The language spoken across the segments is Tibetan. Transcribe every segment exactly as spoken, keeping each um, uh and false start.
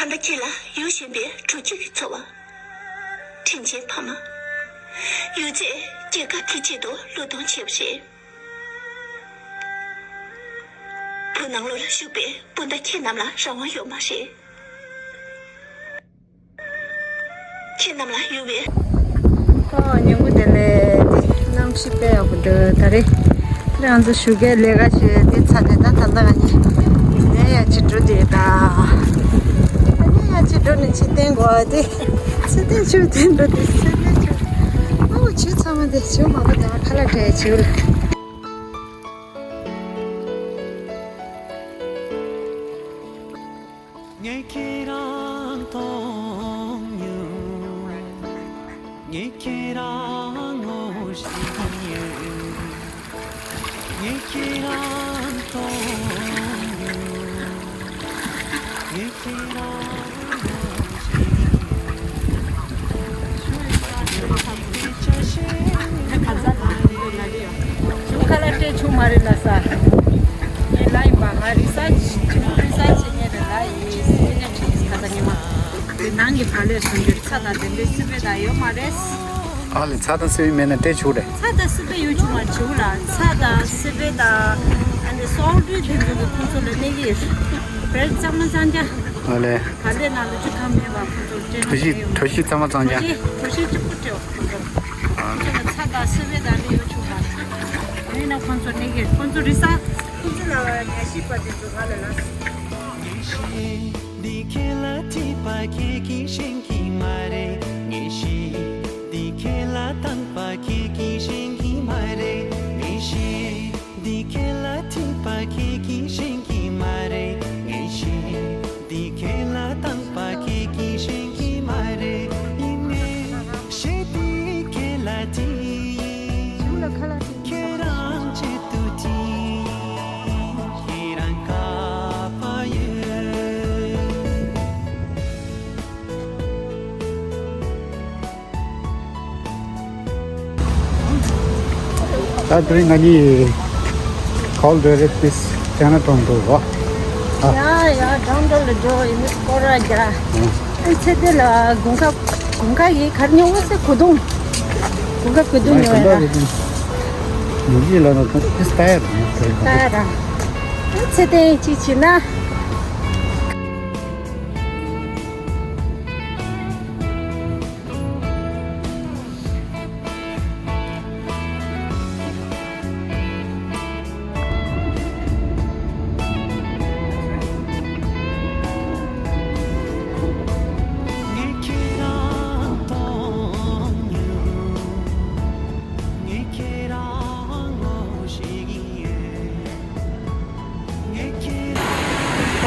ད་ཁྱེད་ལ་ཡུལ་གཞན་པའི་གྲོགས་གཅིག་གི་འཚོ་བ། དྲིན་ཆེན་ཕ་མ། ཡོད་ཚད་སྐྱེས་སྐར་དུས་ཆེད་དུ་བློས་གཏོང་བྱས་པ་རེད། བོད་ནང་ལོགས་ལ་བཞུགས་པའི་སྤུན་ཟླ་ཁྱེད་རྣམས་ལ་རང་དབང་ཡོད་མ་རེད། ཁྱེད་རྣམས་ལ་ཡོད་པའི། ཨོ། ཉིན་གུང་བདེ་ལེགས། འདི་གནམ་གཤིས་དཔེ་ཡག་པོ་འདུག་ད་རེས་ང་ཚོ་ཞོགས་ཀའི་ལས་ཀ་བྱས་ཏེ་ཚར་ཏེ། ད་ད་ལྟ་ང་གཉིས་ནས་ཡར་ཅིག་འགྲོ་བསྡད་ད། ད་ནས་ཡར་ཅིག་འགྲོ་ནས་ཅིག་བསྟན་དགོས་པ་དེ། ཚེ་བརྟན་ཆུ་བརྟན་འགྲོ་དེ། ཚེ་བརྟན་ཆུ། ཨོ། ཆུ་ཚང་མ་དེ་ཆུ་མང་པོ་དང་ཁ་ལག་སྤྲད་ཆུ་ལ། ངས་ཁྱེད་རང་མཐོང་མྱོང་། ངས་ཁྱེད་རང་ངོ་ཤེས་ཡོད། ངས་ཁྱེད་རང་མཐོང་མྱོང་། ངས་ཁྱེད་རང་ངོ་ཤེས་ཡོད། ཁ་ལག་སྤྲད་ཆོག་མ་རེད་ལ་ས། ངས་ལ་ཡིན་པ། ང་རི་སར་ཆི་ཆི་མོ་རི་སར་ཆི་བྱེད་མཁན་རེད་ལ་ཡིན། ཁ་ས་ཉི་མ། དེ་ནང་གི་བག་ལེབ་སོང་རྒྱུ་ཚྭ་དང་དེ་འདྲའི་སི་པན་དང་ཡོད་མ་རེད། ཨ་ལེ། ཚྭ་དང་སི་པན་མེད་ན་སྤྲད་ཆོག་རེད། ཚྭ་དང་སི་པན་ཡོད་ཆོག་མ་རེད་ལ། ཚྭ་དང་སི་པན་དང་ཨ་ནི་སོལ་ཌི་དེ་ཚོ་གི་ཁོང་ཚོ་ལ་གནས་ཀྱི་རེད། བེད་གཙང་མ་གཙང་རྐྱང་། ཨ་ལེ། བག་ལེབ་ནང་ལ་ཅི་གང་མེད་པ་ཁོང་ཚོ་སྤྲད་ན་གྲོ་ཞིབ་ཡོང་། གྲོ་ཞིབ་གཙང་མ་གཙང་རྐྱང་། གྲོ་ཞིབ་གྲོ་ཞིབ་གཅིག་པུ་སྤྲད། ཁོང་ཚོ་ལ་ཚྭ་དང་སི་པན་དང་ལས་ཡོད་ཆོག་པ། ཡིན་ན་ཁོང་ཚོ་ནི་གི་ཁོང་ཚོ་རི་ས་ཁོང་ཚོ་ལ་ཉ་ཤི་པ་དེ་ཚོ་ག་ལ་ལ། འདི་ཁས་ལ་ཐིག་པ་ཁྱེད་ཀྱིས་ཤེས་ཀྱི་མ་རེད། ངས་ཤེས། འདི་ཁས་ལ་བཏང་པ་ཁྱེད་ཀྱིས་ཤེས་ཀྱི་མ་རེད། ངས་ཤེས། འདི་ཁས་ལ་ཐིག་པ་ཁྱེད་ཀྱིས་ཤེས་ཀྱི་མ་རེད། ངས་ཤེས། འདི་ཁས་ལ་བཏང་པ་ཁྱེད་ཀྱིས་ཤེས་ཀྱི་མ་རེད། ཡིན་ནའི་ཤེས། འདི་ཁས་ལ་ཐིག་ཡིན། ཁྱེད་རང་ཆེད་དུ་ཐིག་ཡིན། ཁྱེད་རང་ཁ་པ་ཡོད། ད་དེ་རིང་ང་གཉིས་ག་པར་འགྲོ་རེད། དེ་ཅ་ན་ཊའུན་འགྲོ་རོགས། ཨ། ཡ་ཡ། ཌའུན་ཊའུན་ལ་འགྲོ་ཡིན། སྐོར་ར་རྒྱག་ཨ། ཨ། ཚེ་འདི་ལ་དགུན་ཁ། དགུན་ཁ་ཡིན་གར་ཉོ་འོ་ཟེར། གོས་ཐུང་། དགུན་ཁ་གོས་ཐུང་ཉོ་ཡ་ད། ཉོ་གི་ལ་ན་ད་ཏིས་ཏ་ཡར་ད། ཏ་ཡར་ར། ཨ། ཚེ་འདི་ཅིག་བྱེད་ན།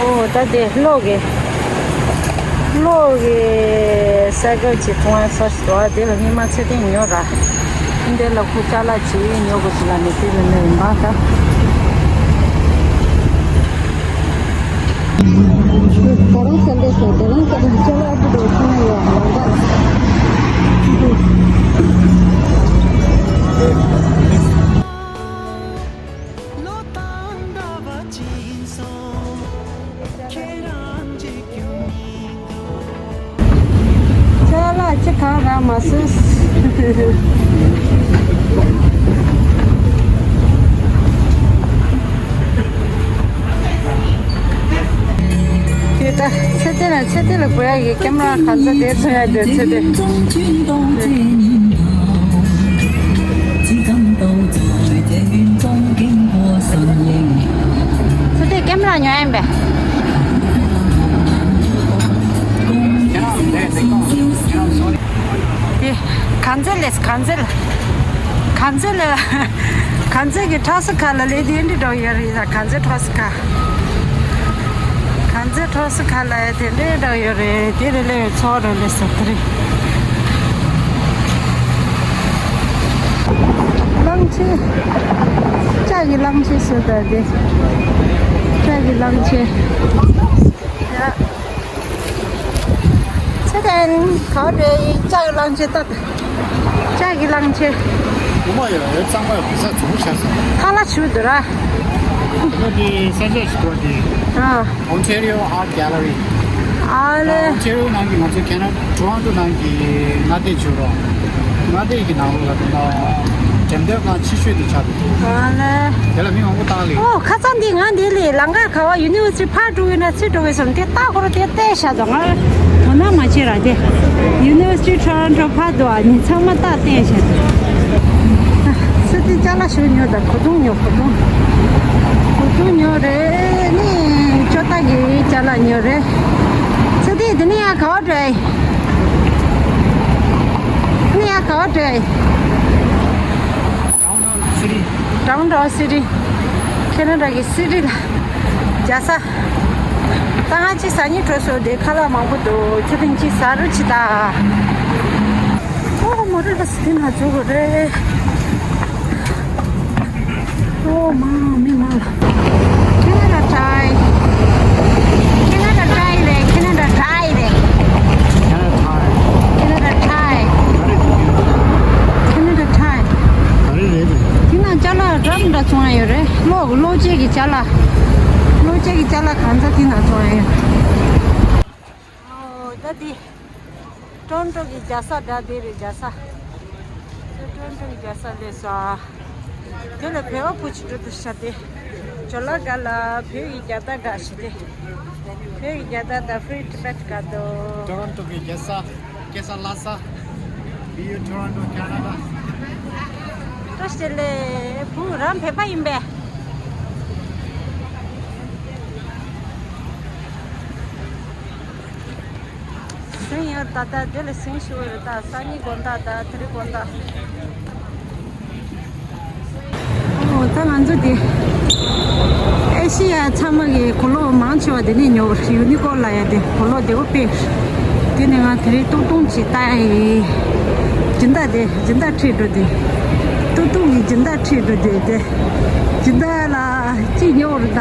ཨོ། ད་དེ་གློག་གི། གློག་གི་སའི་ཀལ་ཅིག་མཐོང་ཡ་ས་ཞིག་འདུག་ཨ། དེ་ལ་སྔོན་མ་ཚེ་བརྟན་ཉོ་ར། འདི་ལ་ཁོ་ཅ་ལག་ཅིག་ཉོ་དགོས་ཞིག་ལ་ནི་དེ་ལ་ནི་ཡིན་པ་ད། ད་རུང་སེམས་པའི་སོ་དེ་རིང་ས་དེ་ཅ་ལག་ཨ་ཏི་དེ་ཁོ་ན་ཡོད་ལ་ད། ལོ་དང་འདྲ་བ་ཅིག་སོང་། ཁྱེད་རང་གཅིག་གྱུར་མི་འདུག་ཅ་ལག་ཅི་གང་རག་མ་སོང་། དེ་ད་ཚེ་བརྟན་ལ། ཚེ་བརྟན་ལ་དགོས་ཡ་གི་ཀེམ་ར་གང་ཚ་དེ་ཚོ་ཡ་དེ་ཚེ་བརྟན། ཚེ་བརྟན་ཀེམ་ར་ཉོ་ཡ་ཡིན་པས། དེ་གང་ཚ་ལས་གང་ཚ་ལ། གང་ཚ་ལ། གང་ཚ་གི་ཁྲག་སུ་ཁ་ལ་ལས་དེ་འདྲི་འགྲོ་ཡོད་རེད། གང་ཚ་ཁྲག་སུ་ཁ། གང་ཚ་ཁྲག་སུ་ཁ་ལ་དེ་འདྲའི་འདྲ་ཡོད་རེད། དེ་རེད་ལས་ཚོགས་རེད་ལས་ཟེར་དེ་རེད། གླང་ཆེན། ལྕགས་ཀྱི་གླང་ཆེན་ཟེར་ད་དེ། ལྕགས་ཀྱི་གླང་ཆེན། ཡ། ཚེ་བརྟན་ག་པར་འགྲོ་ཡིན། ལྕགས་ཀྱི་གླང་ཆེན་ལྟ། ལྕགས་ཀྱི་གླང་ཆེན། སྒོ་མ་ཡོད་ཡོད། གཙང་མ་ཡོད། བཟའ་ཚང་མ་ཆགས་སོང་། ཧ་ལ་ཆུ་འདུག་ར། ཨ་ནི་ས་ཆ་ཞིག་འགྲོ་དེ། ཨ། Ontario Art Gallery། ཨ་ལེ། ཨོན་ཊེ་རི་ཡོ་ནང་གི་ང་ཚོའི་ཁེ་ན་ཌ་ཊོ་རོན་ཊོ་ནང་གི་མངའ་སྡེ་བྱུང་རོགས། མངའ་སྡེ་གི་ནང་ལོགས་ལ་དེ་ན་འགྲེམས་སྟོན་ཁང་ཆེ་ཤོས་དེ་ཆགས་འདུག་ཨ་ལེ། དེ་ལ་མི་མང་པོ་བཏང་ལེ། ཨོ་ཁ་སང་འདི་ང་འདི་ལས་ལང་ཀ་ག་བ་ཡུ་ནི་ཝར་སི་ཊི་ཕར་འགྲོ་གི་ན་ཚུར་འགྲོ་གི་སོང་དེ་ལྟ་ཁོ་ར་དེ་བལྟས་ཤག་ཙང་ང་དོ་སྣང་མ་བྱེད་ར་དེ། ཡུ་ནི་ཝར་སི་ཊི་ཊོ་རོན་ཊོ་ཕར་འདུག་ཨ་ནི་ཚང་མ་ལྟ་བལྟས་ཤག་དེ། སི་ཏི་ཅ་ལག་ཞོ་ཉོ་དང་གོས་ཐུང་ཉོ་གོས་ཐུང་། གོས་ཐུང་ཉོ་རེད་ནི་ཅོ་ཏ་གི་ཅ་ལག་ཉོ་རེད། སི་ཏི་དེ་ནི་ཡང་ག་བ་འགྲོ་ཡི། ནི་ཡང་ག་བ་འགྲོ་ཡི། Downtown city. Downtown city. ཁེ་ན་ཌ་གི་སི་ཏི་ལ་རྒྱ་ས། ད་ང་ཅི་ཟ་ཉི་འགྲོ་སོ་དེ་ཁ་ལག་མང་པོ་འདུག་ཁྱེད་རང་ཅི་ཟ་རུ་ཅི་ད། ཨོ་མོ་ཊ་བ་སི་ཏི་ན་འཛུལ་དགོས་རེད། ཨོ་མ་མི་མང་། ཁེ་ན་ཌ་ཊའི། ཁེ་ན་ཌ་ཊའི་རེད། ཁེ་ན་ཌ་ཊའི་རེད། ཁེ་ན་ཌ་ཊའི། ཁེ་ན་ཌ་ཊའི། ཁེ་ན་ཌ་ཊའི། ག་རེ་རེད་པས། དེ་ན་ཅ་ལག་འདྲ་མི་འདྲ་བཙོང་ཡ་ཡོད་རེད། གློག་གློག་ཆས་ཀྱི་ཅ་ལག་གློག་ཆས་ཀྱི་ཅ་ལག་གང་ཚ་དེ་ན་བཙོང་ཡ་ཡོད། ཨོ་ད་དེ། ཊོ་རོན་ཊོ་གི་རྒྱལ་ས་འདྲ་དེ་རེད་རྒྱལ་ས། ཊོ་རོན་ཊོ་གི་རྒྱལ་ས་སླེབས་སོང་། དེ་ལ་བོད་པ་བུ་ཅིག་འགྲོ་དུ་ཤ་དེ། ཇོ་ལ་དགའ་ལ་བོད་ཀྱི་རྒྱལ་དར་འདྲ་ཞིག་དེ། བོད་ཀྱི་རྒྱལ་དར་དང་Free Tibet དགའ་འདུག་ཊོ་རོན་ཊོ་གི་རྒྱལ་ས། སྐྱེ་ས་བླ་ས། བི་ཡུ་ཊོ་རོན་ཊོ་ཁེ་ན་ཌ། བཀྲ་ཤིས་བདེ་ལེགས་བུ་རང་བོད་པ་ཡིན་པས། ཟིང་ཡོད་ད་ལྟ་དེ་ལ་ཟིང་ཞུ་ཡོད་ད་སང་ཉིན་དགོང་དག་ད་དེ་རིང་དགོང་དག་ཨོ་ད་ང་ཚོ་དེ་ཨེ་ཤི་ཡ་ཚང་མ་གི་གོས་ལོག་མང་ཆེ་བ་དེ་ནས་ཉོ་བར་ཡུ་ནི་ཀོར་ལ་ཡ་དེ་གོས་ལོག་དེ་བོ་དཔེ། དེ་ནས་ང་དེ་རིང་ཏུང་ཏུང་ཅིག་ལྟ་ཡི། སྦྱིན་བདག་དེ་སྦྱིན་བདག་ཁྲིད་འགྲོ་དེ། ཏུང་ཏུང་གི་སྦྱིན་བདག་ཁྲིད་འགྲོ་དེ་དེ། སྦྱིན་བདག་ལ་ཅི་ཉོ་བར་ད།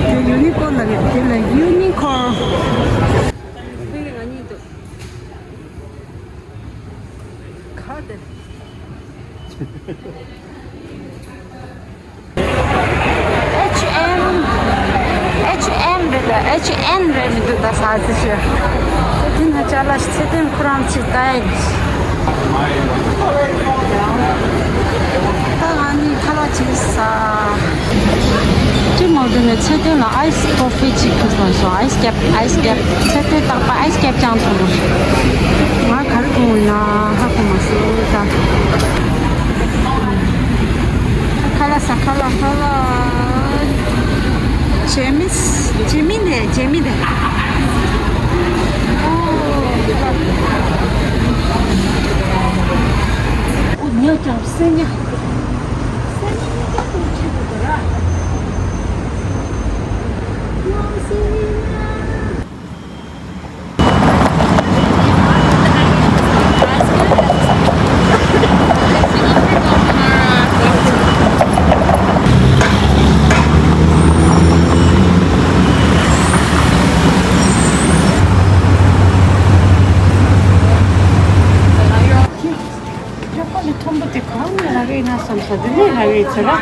དེ་ཡུ་ནི་ཀོར་ལ་རེད་དེ་ལ་ཡུ་ནི་ཀོར། དེ་ལ་ང་གཉིས་འདུག་ག་དེ། H M H M རེད་ད། H N རེད་མི་འདུག་ད་ཟ་ཟི་ཤི། དེ་ན་ཅ་ལག་ཚེ་བརྟན་ཁོ་རང་ཚོས་ལྟ་ཡི། ད་ང་གཉིས་ཁ་ལག་ཅིག་ཟ། ཅི་མོ་དེ་ནས་ཚེ་བརྟན་ལ་ཨའི་སི་ཀོ་ཕི་ཅིག་ཕུལ་སོང་སོང་། ཨའི་སི་ཀེབ་ཨའི་སི་ཀེབ། ཚེ་བརྟན་རྟག་པར་ཨའི་སི་ཀེབ་ཅང་འཐུང་གི། ང་ག་རེ་འཐུང་ཡིན་ན་ཧ་གོ་མ་སོང་ད། ཁ་ལག་ཟ་ཁ་ལག་ཁ་ལག་ཇེ་མི་སི་ཇེ་མི་ནས་ཇེ་མི་ནས། ཨོ་ཉོ་ཀྱང་སེ་ཉ། སེ་ཉ་ཉོ་ཀྱང་ཁྱི་དུ་དུ་ར། ཉོ་སེ་ཉ། ཡག་པོ་ལས་མཐོན་པོ་དེ་གང་ནས་རག་གི་ཡིན་ན་བསམ་ས་དེ་ནས་རག་གི་ཡིན་ཚོད་ར།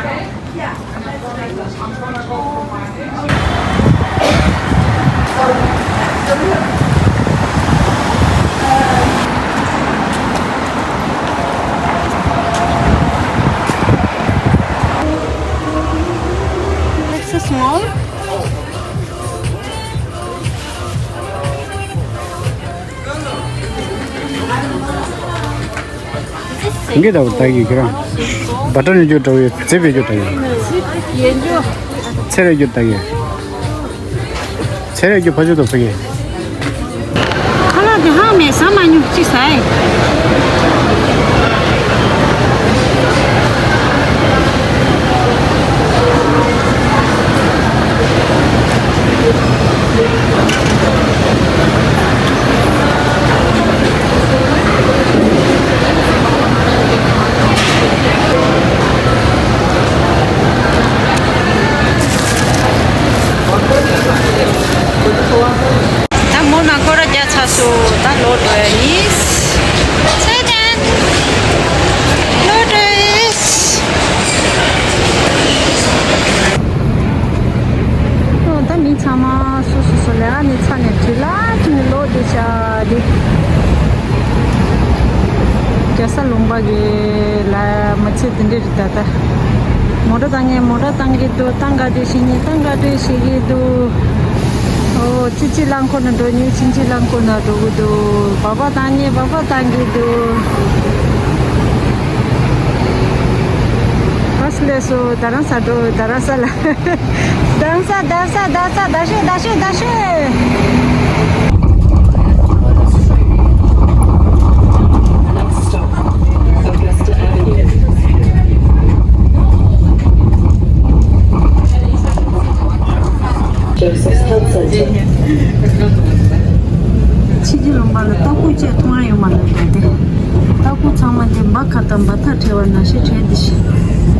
It's so small. འགི་ད་བར་ད་གི་ཁྱེད་རང་། བ་ཏྲ་ནས་རྒྱུ་འདྲ་བོ་ཡོད། ཚེ་བའི་རྒྱུ་འདྲ་ཡོད། ཚེ་རེ་རྒྱུ་ད་གི། ཚེ་རེ་རྒྱུ་ཕ་ཆུ་དང་ཕ་གི། ཁ་ལག་དེ་ཧང་མེད་ཟ་མ་མྱོང་ཅི་ཟ་ཡི། ད་མོ་ན་སྐོར་ར་རྒྱག་ཚར་སོང་། ད་ལོག་འགྲོ་ཡ་ཡིན། ཚེ་བརྟན། ལོག་འགྲོ་ཡིན། ཨོ་ད་མི། ཚང་མ་སོ་སོ་སོ་ལ་ཨ་ནི་ཚ་ནས་བྲིས་ལ་ཁྱི་ནི་ལོག་བསྡད་ཤག་འདི། རྒྱལ་ས་ལུང་པ་གི་ལ་མི་ཚེ་འདི་འདྲ་རེད་ད་ལྟ། མོ་ཊ་བཏང་ངས་མོ་ཊ་བཏང་གི་འདུག་སྟངས་ག་འདྲ་བྱེད་ངས་སྟངས་ག་འདྲ་བྱེད་ཀྱི་འདུག་ཨོ་ཙི་ཙི་རླངས་འཁོར་ནང་འགྲོ་ངས་ཙི་ཙི་རླངས་འཁོར་ནང་འགྲོ་གི་འདུག་སྦག་སྦག་བཏང་ངས་སྦག་སྦག་བཏང་གི་འདུག་ཕར་སླེབས་སོང་རྡ་རམ་ས་འགྲོ་རྡ་རམ་ས་ལ། རྡ་ས་རྡ་ས་རྡ་ས་རྡ་ཤོད་རྡ་ཤོད་རྡ་ཤོད། ཕྱི་རྒྱལ་ལུང་པ་ལ་ལྟ་སྐུལ་བཅས་མཐོང་ཡ་ཡོད་མ་རེད་དེ། ལྟ་སྐུལ་ཚང་མ་དེ་འབའ་ཁ་དང་འབའ་ཐག་བྲལ་བ་ནང་བཞིན་བྲལ་དེ་ཤི།